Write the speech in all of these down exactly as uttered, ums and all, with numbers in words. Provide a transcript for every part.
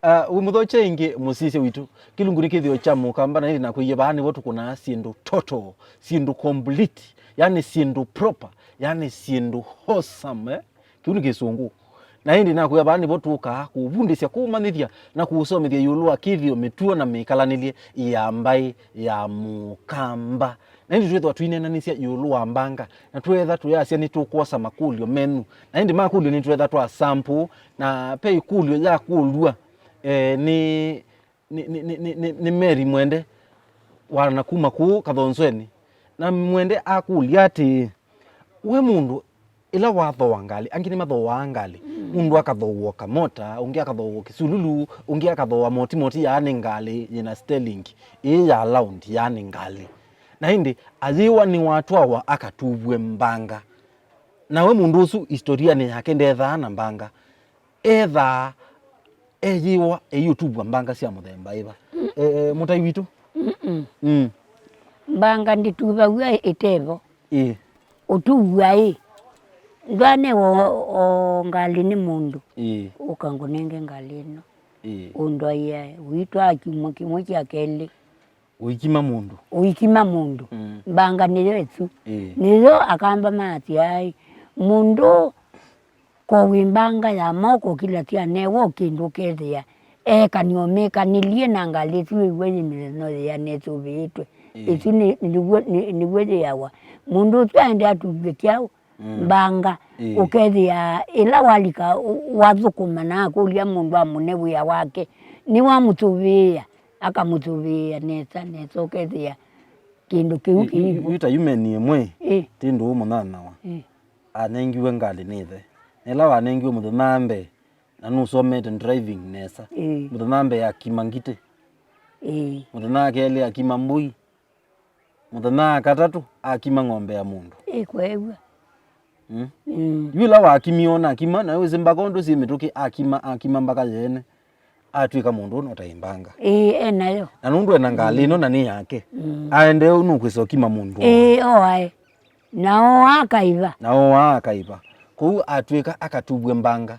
Ah, wĩ mũthokye ĩngĩ mũsisya witũ. Kĩlungu nĩ kĩthĩo kya Mũkamba, na ĩndĩ nakwĩie vaa nĩvo tũkũnaa syĩndũ total, syĩndũ complete, yani syĩndũ proper, yani syĩndũ wholesome, eh? Kĩu nĩ Kĩsũngũ. Na ĩndĩ nakwĩa vaa nĩvo tũkaa kũvundĩsya, kũmanyĩthya na kũsomethya ĩũlũ wa kĩthĩo, mĩtuo na mĩkalanĩlye ya mbaĩ ya Mũkamba. Na ĩndĩ twĩthwa tũineenanĩsya ĩũlũ wa mbanga, na twetha tũyasya nĩtũkwosa makũlyo menyu. Na ĩndĩ makũlyo nĩtwetha twa sample, na ve ĩkũlyo yakũlw'a, eh, nĩ, nĩ, nĩ, nĩ, nĩ, nĩ Mary Mwende wa na kuma kũu Kathonzweni. Na Mwende akũlya atĩĩ, we mũndũ, ĩla wathooa ngalĩ, angĩ nĩmathooaa ngalĩ. Mm. Mũndũ akathooa kamota, ũngĩ akathooa kĩsululu, ũngĩ akathooa motimoti, yaani ngalĩ yĩna stelingi ĩĩ ya laundi, yaani ngalĩ. Na ĩndĩ ayĩwa nĩwatwawa akatuvw'e mbanga. Na we mũndũ ũsu, historianĩ yake ndethaa na mbanga. Ethaa eyĩwa eyĩũtuvw'a mbanga sya mũthemba ĩva? Mm. E, e, mũtai witũ? Mm-mm. Mm. Mbanga ndĩtuvaw'a ĩtevo. Ĩĩ. Ũtuvw'a ĩ, ndwanewa o, o ngalĩ nĩ mũndũ. Ĩĩ. Ũka ngũnenge ngalĩ ĩno. Ĩĩ. Ũndwaĩae, ũitwaa kyumwa kĩmwe kya kelĩ. Ũikima mũndũ. Ũikima mũndũ. Mm. Mbanga nĩyo ĩsu. Ĩĩ. Nĩyo Akamba maasya, mũndũ ko wĩ mbanga ya moko kĩla syanewa o kĩndũ ũkethĩa eekany'a ũmĩkanĩlye na ngalĩ ĩsu ĩw'a yĩ mĩthenya yĩana ĩsũvĩĩtwe. Ĩĩ. Ĩsu nĩ, nĩw'o, nĩ, nĩw'o yĩawa. Mũndũ ũsu aendee atuvw'e kyaũ? Mm. Mbanga. Ĩĩ. Ũkethĩa ĩla walika, wathũkũma na akũlya mũndũ amũne wĩa wake, nĩwamũsũvĩĩa, akamũsũvĩĩa nesa nesa, ũkethĩa kĩndũ kĩu kĩivo. Yu ta yumeni ĩmwe, ĩĩ, ti ndũũ mũnyanyawa. Ĩĩ. Anengiwe ngalĩ nĩ ĩthe. Na ĩla wanengiwe mũthenya wa mbee, na nũsomete driving nesa. Ĩĩ. Mũthenya wa mbee akima ngitĩ. Ĩĩ. Mũthenya wa kelĩ akima mbũi. Mũthenya wa katatũ akima ng'ombe ya mũndũ. Ĩĩ, kweew'a. Mm? Mm. Yu ĩla wakimie ona akima, na wĩsĩ mbaka ũndũ syĩ mĩtũkĩ, akima, akima mbaka yeene. Atw'ĩka mũndũ ũũ no ta ĩmbanga. Ĩĩ, e nayo. Na nũndũ ena ngalĩ ĩno na nĩ yake. Mm. Aendee ũu nũkwĩsa ũkima mũndũ. Ĩĩ, oae. Na ooa akaiva. Na ooa akaiva. Kwoou atw'ĩka akatuvw'e mbanga.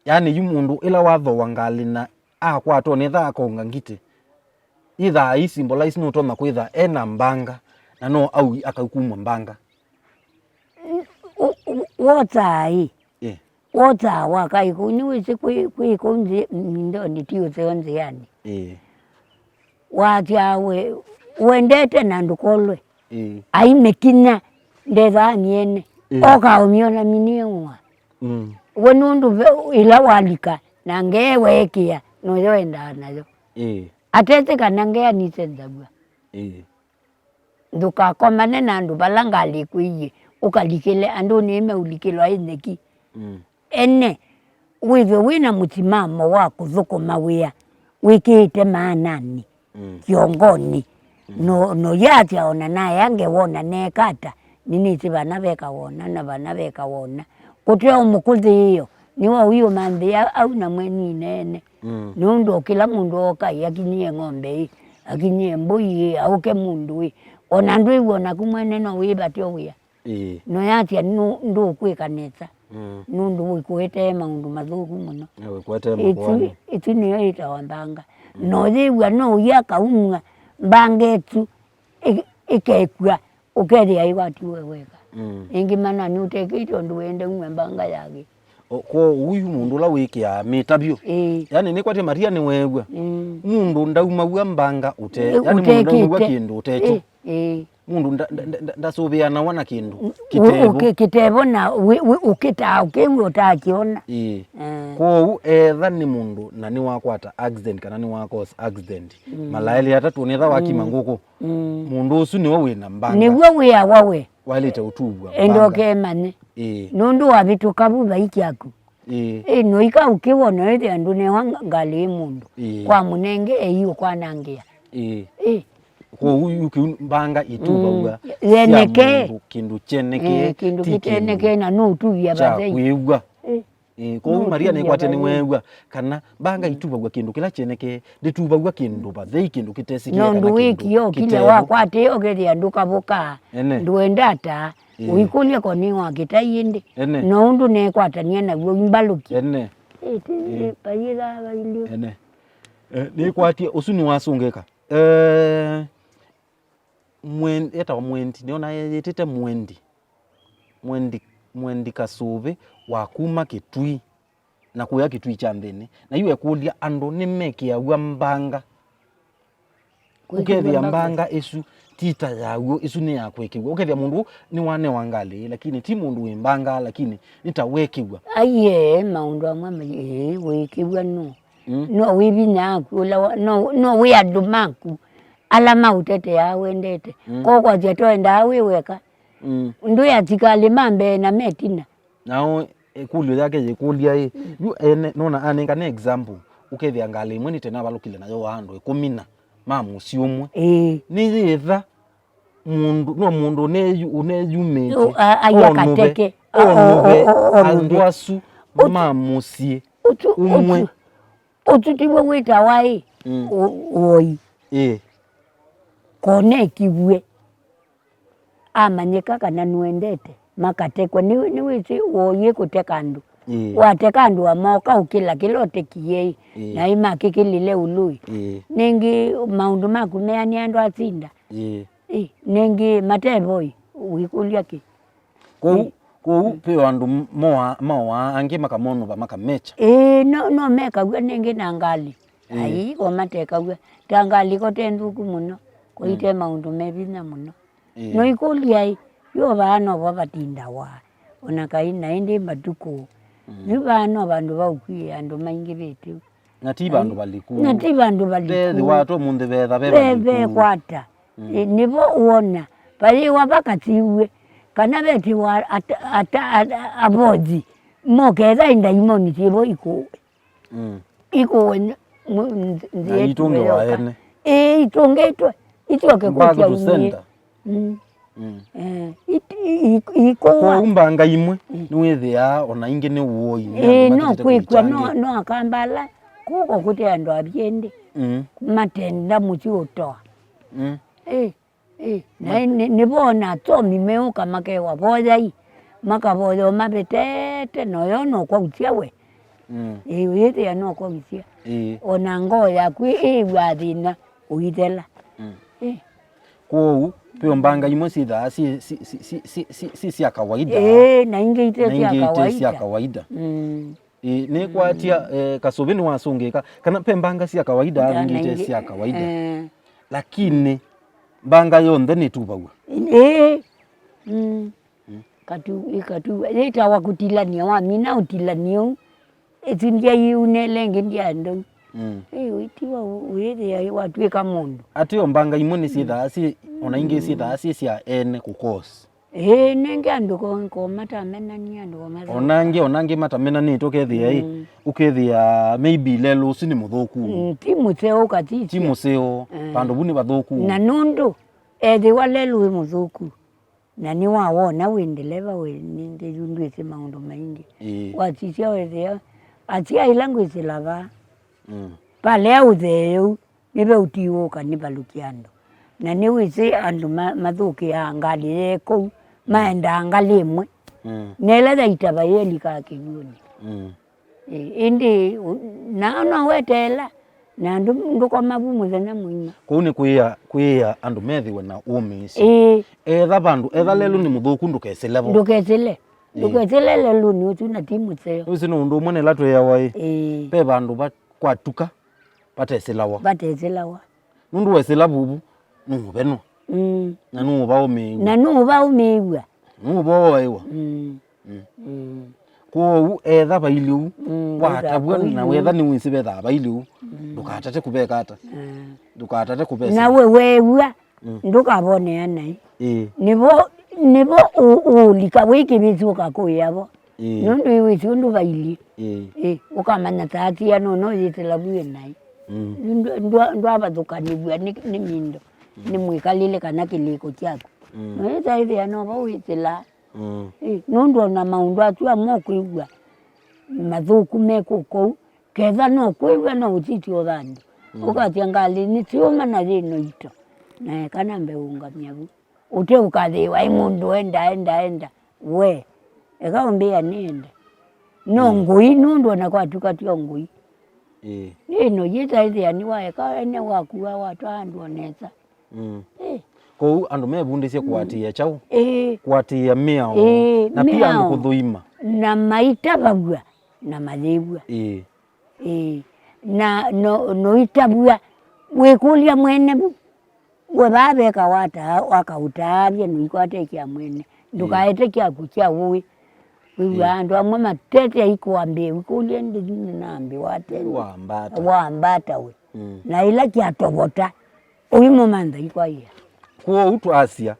Yaani yu mũndũ ĩla wathooa ngalĩ na akwatwa nĩ thaa akonga ngitĩ, ĩthaa ii symbolize nũtonya kwĩtha ena mbanga, na no aui akaukumwa mbanga. Ũ-, ũ-, wotaa ĩ. Ĩ. Wotaa wakaĩ kũu, nĩwĩsĩ kwĩ, kwĩ kũu nthĩ, ndonĩ ti ũseo nzĩanĩ. Ĩ. Wasya we, wendete na ndũkolwe. Ĩ. Aimĩkinya ndethaa nyene. Ĩ. Oka ũmyona minieng'wa. Mm. We nũndũ ve, ĩla walika, na ngee weekĩa, noyo endaa nayo. Ĩ. Atesĩ kana ngea nisenzaw'a. Ĩ. Ndũkakomane na andũ vala ngalĩ ĩkwĩie, ũkalikĩle andũ nĩ meũlikĩlwa ĩ nyeki. Mm. Ene, wĩthwe wĩ na mũsimamo wa kũthũkũma wĩa wĩkĩĩte maananĩ, mm, kĩongonĩ. Mm. No, no yasya ona naya ngewona neeka ata, nĩnĩsĩ vana veka wona na vana veka wona. Kũte o mũkũthĩĩo, nĩwa ũiũmanthĩa au na mwenyi ĩneene. Mm. Nũndũ o kĩla mũndũ ooka ĩ, akinyie ng'ombe ĩ, akinyie mbũi ĩ, aũke mũndũ ĩ, ona ndwĩw'a onaku mwene no wĩvate o wĩa. Ĩĩ. No yasya nũ-, ndũkwĩka nesa. Mm. Nũndũ wĩkũetee maũndũ mathũku mũno. Na wĩkũetee ĩtu, makoani. Ĩtu nĩyo ĩtawa mbanga. Mm. No yĩw'a no ũya kaumw'a mbanga ĩtu ĩ-, ĩkekw'a, ũkethĩa ĩkwatiwe weka. Mm. Ĩngĩ mana nĩ ũtekĩte ũndũ wende umwe mbanga yake. O, kwoou yu mũndũ ũla wĩkĩaa mĩtavyo. Ĩĩ. Yaani, nĩkwatya Maria nĩweew'a. Mm. Mũndũ ndaumaw'a mbanga ũte-, ĩ, yaani, mũndũ ndaumaw'a ũtekĩte kĩndũ ũtekyo. Ĩ, ĩ. Mũndũ nda-, nda-, nda-, nda-, ndasũvĩanawa na kĩndũ ũ-, kĩtevo. Ũkĩ-, kĩtevo na wĩ-, wĩ-, ũkĩtaa ũkĩw'a ũtakyona. Ĩĩ. Eh. Kwoou etha nĩ mũndũ na nĩwakwata accident kana nĩwa cause accident. Mm. Malaĩlĩ atatũ, nĩtha wakima, mm, ngũkũ. Mm. Mũndũ ũsu nĩwe wĩ na mbanga. Nĩw'o wĩawa we. Waĩlĩte ũtuvw'a ende mbanga. Ũkemanye. Ĩĩ. Nũndũ wavĩtũka vu vai kyaku. Ĩĩ. Ĩ, noika ũkĩwona ĩthĩa ndũnewa nga-, ngalĩ ĩ mũndũ. Ĩĩ. Kwa mũnenge ei ũkwanangĩa. Ĩĩ. Ĩ. Kwoou yu kĩu mbanga ituvaw'a, mm, sya yeneke, mũndũ, kĩndũ kyeneke, eh, kĩndũ ti kĩteneke kĩndũ na nũtuvya kya vathei. Kwĩw'a. Ĩ. Ĩĩ, kwoou Maria nĩkwatya nĩweew'a kana mbanga ituvaw'a kĩndũ kĩla kyeneke, ndĩtuvaw'a kĩndũ vathei, kĩndũ kĩtesĩkĩe, nũndũ kana kĩndũ wĩkio kĩla kĩtevo. Wakwatĩĩa ũkethĩa ndũkavũkaa, ene, ndũenda ata, ĩĩ, ũikũlye ko nĩ wa kĩtai ĩndĩ. Ene. No ũndũ nekwatany'a naw'o imbalũki. Ene. Ĩĩ, ti, ĩĩ, vayĩthaa vailye. Ene. Eh, nĩkwatie, ũsu nĩwasũngĩka. Eh, mwen-, etawa Mwendi, nĩona eyĩtĩte Mwendi. Mwendi, Mwendi Kasũvĩ wa kuma Kĩtui, na kũya Kĩtui kya nthĩnĩ. Na yu ekũlya andũ nĩmekĩaw'a mbanga. Ũkethĩa mbanga ĩsu ti ta ya w'o, ĩsu nĩ ya kwĩkĩw'a. Ũkethĩa mũndũ nĩwanewa ngalĩ, lakini ti mũndũ wĩ mbanga, lakini nĩ ta wekĩw'a. Aiee, maũndũ amwe ma-, ĩĩ, wĩkĩw'a no. Mm. No wĩ vinya waku, ũla wa-, no, no wĩ andũ maku, ala maũteteaa wendete. Mm. Ko kwasya twaendaa wĩ weka. Mm. Ndwĩ asikalĩ ma mbee na me tina. Nao ĩkũlyo yake yĩkũlya ĩ, yu ene, nona anengane example, ũkethĩa ngalĩ ĩmwe nĩtenavalũkile nayo wa andũ ĩkũmi na ma mũsyĩ ũmwe. Ĩĩ. Nĩyĩtha mũndũ, no mũndũ ũneyu-, ũneyumĩte, Ũ-, a-, aia onũve, kateke. A-, o-, onũve o-, o-, o-, onũve. Andũ asu Ũtu-, ma mũsyĩ ũtu-, ũmwe. Ũtu-, ũtu tiw'o wĩtawa ĩ, Mm. ũ-, ũoi. Ĩĩ. Konekĩw'e. Amanyĩka kana nũendete, makatekwa. Nĩ, nĩwĩsĩ ũoyĩ kũteka andũ. Ĩĩ. Wateka andũ amoka ũkĩla kĩla ũtekie ĩ, Ĩĩ. Na ĩmakĩkĩlile ũlũĩ. Ĩĩ. Nĩngĩ maũndũ maku meanĩa andũ asinda. Ĩĩ. Ĩ, nĩngĩ matevoi, wĩkũlya kĩ? Kwoou, Ĩĩ. Kwoou ve andũ moa-, maoaa angĩ makamonũva makamekya. Ĩĩ, no, no mekaw'a nĩngĩ na ngalĩ. Ĩĩ. Ai, ko matekaw'a. Ta ngalĩ ko te nthũku mũno, ko ite maũndũ me vinya mũno. Ĩĩ. No ikũlya ĩ, yu vaa novo vatindawa, o na kaĩ na ĩndĩ matukũ. Mm. Yu vaa no vandũ va ũkw'ĩĩa andũ maingĩvĩte. Na ti vandũ valiku. Na ti vandũ valiku. Vethĩwa ata ũmũnthĩ vetha ve valiku. Ve, vekwata. Mm. Ĩ, nĩvo wona, vayĩwa vakasiw'e, kana vetĩwa ata, ata, ata, avothi, moketha indaimoni syĩvo ikũwe. Mm. Ikũwe n-, mu-, nth-, nthĩ Na yetu itũngĩwa yoka. Ene. Ĩĩ, itũngĩtwe. Ityoke Back kũtya to umie. Center. Mm. Mm. Eh, it-, i-, i-, ikũwa. Kwoou mbanga imwe Mm. nĩwĩthĩaa o na ingĩ nĩ ũoi, nĩ Ĩĩ, andũ no matatĩte kwĩkw'a, no, kũitangĩĩa. No akamba ala kũko kũte andũ avyendĩ. Mm. Matenda mũsyĩ ũtoa. Mm. Ĩĩ. Ĩ, na nĩ, nĩvoona atomi meũka makewa voyai, makavoya o mavetete, noyo nokwausya we. Mm. Ĩ, ũyĩthĩa nokwausya. Ĩ. O na ngoo yaku ĩ-, ĩĩw'aa thĩna ũithela. Mm. Ĩ. Kwoou, ve mbanga imwe syĩthaa syĩ, syĩ, syĩ, syĩ, syĩ, syĩ, syĩ sya kawaida. Ĩ, na ingĩ ite Na sya ingĩ ite kawaida. Sya kawaida. Mm. Ĩ, nĩkwatya, eh, Kasũvĩ nĩwasũngĩka, kana ve mbanga sya kawaida, Na, na ingĩ ite ingĩ, sya kawaida. Eh. Lakini mbanga yonthe nĩtuvaw'a. Ĩĩ. Mm. Mm. Katu-, ĩkatuwa. Yĩtawa kũtilania, wamina ũtilania ũu. Ĩsu ndyaiunele ĩngĩ ndyaenda ũu. Mm. Ĩ, wĩtiwa ũ-, wĩthĩa watw'ĩka mũndũ. Ateo mbanga imwe nĩsyĩthaa syĩ, o na ingĩ syĩthaa syĩ sya ene kũkosi. Ĩĩ, nĩngĩ andũ ko, ko matamenanie, andũ ko mathũka. Onangĩ, onangĩ matamenanĩtwe ũkethĩa ĩ, Mm. ũkethĩa maybe lelũ ũsu nĩ mũthũku. Mm, ti mũseo katiti. Ti mũseo, Mm. vandũ vu nĩ vathũku. Na nũndũ ethĩwa lelũ wĩ mũthũku, na nĩwawona wĩ ndeleva wĩ nĩngĩ yu ndwĩsĩ maũndũ maingĩ. Ĩĩ. Wasisya wethĩa, asia ĩla ngwĩsĩla vaa. Mm. Valea ũthee ũu. Nĩve ũtiũũka nĩvalũkye andũ. Na nĩwĩsĩ andũ ma-, mathũkĩaa ngalĩ ye kũu, maendaa ngalĩ ĩmwe. Mm. Na ĩla yaitava yĩlikaa kĩw'ũnĩ. Mm. Ĩ, ĩndĩ ũ-, nao no weteela, na ndũ-, ndũkoma vu mũthenya mũima. Kũu nĩ kwĩĩa, kwĩĩa andũ methĩwe na ũmĩĩsyo. Ĩĩ. Etha vandũ, etha lelũ nĩ mũthũku, ndũkesĩle vo. Ndũkesĩle. Ĩĩ. Ndũkesĩle lelũnĩ ũsu na ti mũseo. Wĩsĩ nĩ ũndũ ũmwe nĩla twĩawa ĩ. Ĩĩ. Ve vandũ va-, kwatuka. Vatesĩlawa. Vatesĩlawa. Nũndũ wesĩla vuvu, nũũvenwa. Mm. Na nũũva ũmĩĩw'a. Na nũũva ũmĩĩw'a. Nũũva ũoewa. Mm. Mm. Mm. Kwoou etha vailye ũu, Mm, watavw'a wetha na kũu. Wetha nĩwĩsĩ vethaa vailye ũu, Mm. ndũkatate kũveka ata. Mm. Ndũkatate kũvesa. Na we weew'a, Mm. ndũkavonea naĩ. Ĩĩ. Nĩvo, nĩvo ũ-, ũũlika wĩ kĩvĩsĩ ũkakũĩa vo. Ĩĩ. Nũndũ ĩwĩsĩ ũndũ vailyĩ. Ĩĩ. Ĩĩ, ũkamanya saa siana ũno yĩsĩla vu ĩ naĩ. Mm. Ndwa-, ndwa-, ndwavathũkanĩw'a nĩ, nĩ mindo, Mm. nĩ mwĩkalĩle kana kĩlĩko kyaku. Mm. Noĩsa ĩthĩa no vau wĩsĩlaa. Mm. Ĩĩ, nũndũ ona maũndũ asu amwe ũkwĩw'a mathũku me kũu kũu, ketha no kwĩw'a no ũsisye ũthandu. Mm. Ũkasya ngalĩ nĩsyũma na yĩ noito. Na eka nambe ũũngamya vu. Ũte ũkathĩĩwa ĩ mũndũ enda, enda, enda. We, eka ũmbĩa nĩenda. No Mm. ngũi, nũndũ ona kwatuka tyo ngũi. Ĩĩ. Nĩ ĩno yĩtaĩthĩa nĩwaeka ene wakua watwaa andũ onesa. Mm. Ĩĩ. Kwoou andũ mevundĩsye kũatĩĩa kyaũ? Ĩĩ. Kũatĩĩa mĩao. Ĩĩ, na pia andũ mĩao. Kũthũima. Na maitavaw'a na mayĩw'a. Ĩĩ. Ĩĩ. Na no, noitavw'a wĩkũlya mwene vu. We vaa veka wataa, wakaũtaavya noikwate kya mwene. Ndũkaete kyaku kya ũĩ. Wĩw'aa andũ amwe matete aikũambĩĩa wĩkũlya ĩndĩ nĩ nambi wate. Wambata. Wambata we. Mm. Na ĩla kyatovota, ũimũmantha ikwaĩa. Kwoou twasya,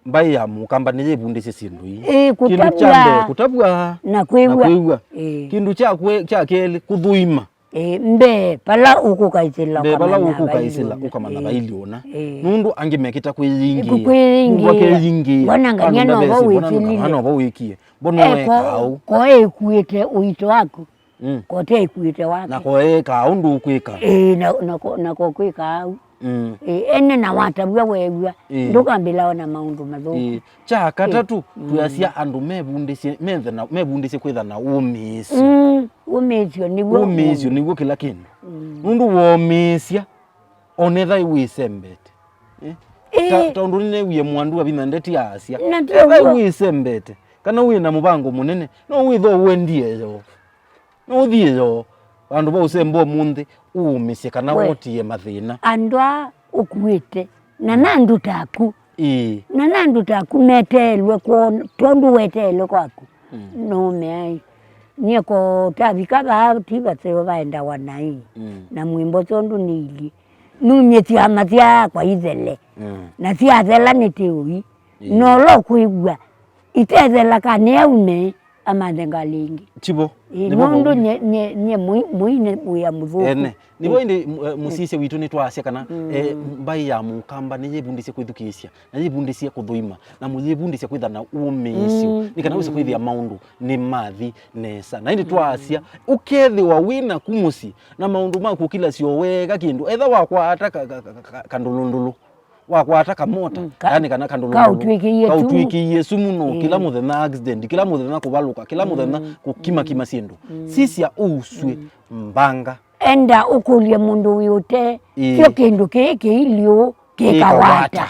mbaĩ ya Mũkamba nĩyĩvundĩsye syĩndũ ii. Ĩĩ, kĩndũ kya mbee, kũtavw'a. Kũtavw'a na kwĩw'a. Na kwĩw'a. Ĩĩ. Kĩndũ kya kwĩ-, kya kelĩ, kũthũima. Ĩĩ, mbee, vala ũkũkaisĩla. Mbee, vala ũkũkaisĩla, ũkamanya vailiona. Ĩĩ. Nũndũ angĩ mekĩta kwĩyingĩĩa. Kwĩyingĩĩa. Nũndũ akeyingĩĩa. Mbona ngania nova wĩkĩlile. Mbona nova wĩkie. Mbona wekaa ũu. Ko ĩkuĩte ũito waku. Mm. Kote ĩkuĩte wake. Na koekaa ũndũ ũkwĩka. Ĩĩ, na, na, ko- na kokwĩkaa au. Mm. Ĩĩ, ene na watavw'a weew'a. Ĩĩ. Ndũkambĩla ona maũndũ mathũku. Ĩĩ. Kya katatũ, ĩĩ, twĩasya andũ mevundĩsye, methe na, mevundĩsye kwĩtha na ũmĩĩsyo. Mm, ũmĩĩsyo nĩw'o. Ũmĩĩsyo nĩw'o kĩla kĩndũ. Mm. Nũndũ womĩĩsya, onetha wĩsembete. Eh? Ĩĩ. Ta, ta ũndũ nĩneewie mwandu avinya ndeti aasya. Na ti etha ũw'o. Wĩsembete, kana wĩ na mũvango mũnene, no wĩtho ũendie yoo. No ũthiĩ yoo, vandũ va ũsembo ũmũnthĩ, ũũmĩsye kana we, wotie mathĩna. Andũ aa ũkuĩte, na na andũ taku. Ĩĩ. Na na andũ taku meteelwe kwoo, tondũ weteelwe kwaku. Mm. Nũmeai. Nyie ko tavika vaa ti vaseo vaendawa naĩ. Mm. Na mwĩmbo tondũ nĩilyĩ. Numye syama syakwa ithele. Mm. Na syathela nĩ tĩũi. Ĩĩ. Nolo kwĩw'a itethela kanĩ aume amanthe ngalĩ ĩngĩ. Tivo. Ĩĩ, nũndũ nye, nye, nye mũi-, mũine wĩa mũthũku. Ene. Nĩvo ĩndĩ m-, eh, mũsisya witũ nĩtwaasya kana, eh, mbaĩ ya Mũkamba nĩyĩvundĩsye kwĩthukĩĩsya, na yĩvundĩsye kũthũima, na mũyĩvundĩsye kwĩtha na ũmĩĩsyo, nĩ kana wĩse kwĩthĩa maũndũ nĩmathi nesa. Na ĩndĩ twaasya, ũkethĩwa wĩ naku mũsyĩ, na maũndũ maku ũkilasya o weka kĩndũ, etha wakwata ka, ka, ka, ka, kandũlũndũlũ. Wakwata kamota, mm, ka- yani kana kandũlũndũlũ, kaũtw'ĩkĩie sumu. Kaũtw'ĩkĩie sumu, no, mm, kĩla mũthenya accident, kĩla mũthenya kũvalũka, kĩla mũthenya, mm, kũkimakima syĩndũ. Mm. Sisya ũusw'e, mm, mbanga. Enda ũkũlye mũndũ wĩ ũtee, ĩĩ, syo kĩndũ kĩĩ kĩilyũ kĩkawata. Kĩkawata.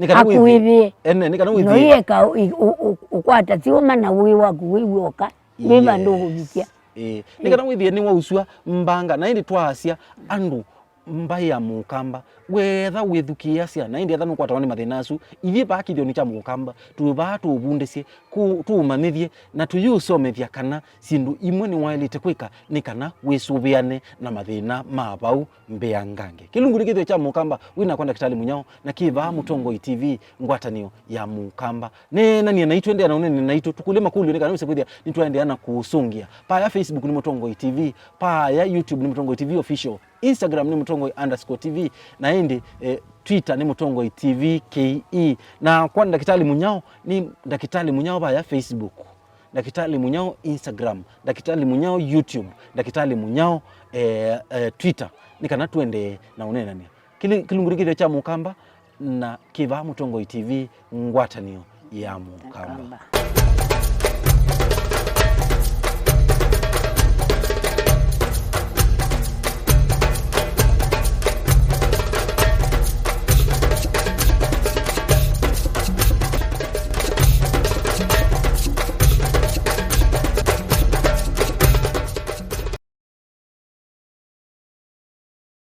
Nĩ kana wĩthĩe. Akwĩthĩe. Ene, nĩ kana wĩthĩe. Noieka ũ- ũ- ũ- ũkwata syũma na wĩ waku wĩ w'oka, wĩ vandũ, yes, ũkũvikya. Ĩĩ. Nĩ kana wĩthĩe nĩwausw'a mbanga, na ĩndĩ twaasya andũ mbaĩ ya Mũkamba, wetha wĩthukĩĩasya, na ĩndĩ etha nũkwatawa nĩ mathĩna asu, ithyĩ vaa kĩthĩonĩ kya Mũkamba, twĩ vaa tũũvundĩsye, kũ- tũũmanyĩthye, na tũyĩũsomethya kana syĩndũ imwe nĩwaĩlĩte kwĩka nĩ kana wĩsũvĩane na mathĩna ma vau mbeangange. Kĩlungu nĩ kĩthĩo kya Mũkamba, wĩ nakwa Ndakĩtalĩ Mũnyao, na kĩ vaa Mũtongoi T V, ngwatanĩo ya Mũkamba. Neenanie naitũ, endeea na ũnene naitũ, tũkũlye makũlyo nĩ kana wĩse kwĩthĩa nĩtwaendeea na kũũsũngĩa. Paaya Facebook nĩ Mũtongoi T V, paaya YouTube nĩ Mũtongoi T V Official, Instagram nĩ Mũtongoi underscore T V, na ĩndĩ, eh, Twitter nĩ Mũtongoi T V K E. Na kwa Ndakĩtalĩ Mũnyao, nĩ Ndakĩtalĩ Mũnyao vaya Facebook, Ndakĩtalĩ Mũnyao Instagram, Ndakĩtalĩ Mũnyao YouTube, Ndakĩtalĩ Mũnyao, eh, eh, Twitter, nĩ kana tũendee na ũneenany'a. Kĩlĩ- kĩlungu nĩ kĩthĩo kya Mũkamba, na kĩ vaa Mũtongoi T V, ngwatanĩo ya Mũkamba. Mũkamba.